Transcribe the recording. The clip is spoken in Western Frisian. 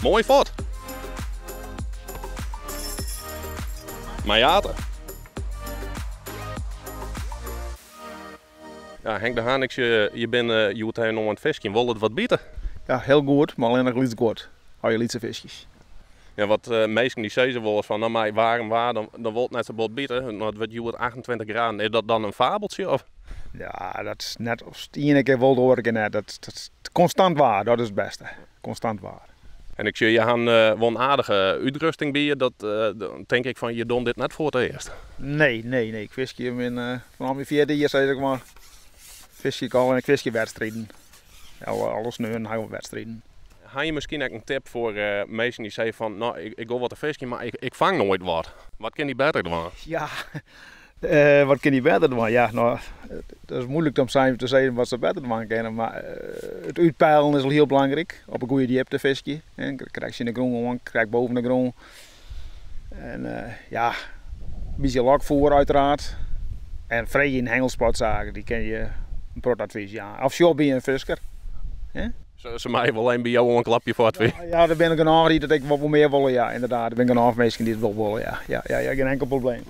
Moai fuort. Mei Ate. Ja, Henk de Haan, ik sjoch, je binne hjoed even oan it fiskjen. Wol it wat bite? Ja, hiel goed, mar allinnich lyts guod. Allegear lytse fiskjes. Ja, wat minsken dy sizze wolris fan, no mei waarm waar, dan wol it net sa bot bite. No, it wurdt hjoed 28 graden. Is dat dan in fabeltsje? Of? Ja, dat is net, de iene kear wol, de oare kear net. Dat, dat, konstant waar, dat is it bêste. Konstant waar. En ik sjoch, je ha wol in aardige útrusting by je. Dat, dan tink ik fan, je dogge dit net foar it earst. Nee, nee, nee. Ik fiskje min, fanôf myn fjirde jier, sis ik mar. Fiskje ik al en ik fiskje wedstriden. Alle sneonen ha ik wol wedstriden. Ha je miskien ek in tip foar minsken dy't sizze fan, no, ik gean wat te fiskjen, mar ik fang noait wat. Wat kin dy better dwaan? Ja, wat kin dy better dwaan? Ja, no, dat is muoilik om te sizzen wat se better dwaan kinne, mar it útpeilen is al hiel belangryk. Op in goede djipte fiskje. Krekt tsjin de grûn oan, krekt boven de grûn. En ja, in bytsje lokfoer uiteraard. En freegje yn hengelsportsaken, dy kinne je in protte advys jaan. Of sjoch by in fisker. Se meie wol even by jo oanklopje foar advys. Ja, der binne genôch dy't it ek wol mear wolle, ja, ynderdaad. Der binne genôch minsken dy't it wol wolle, ja. Ja, ja, ja, gjin inkel probleem.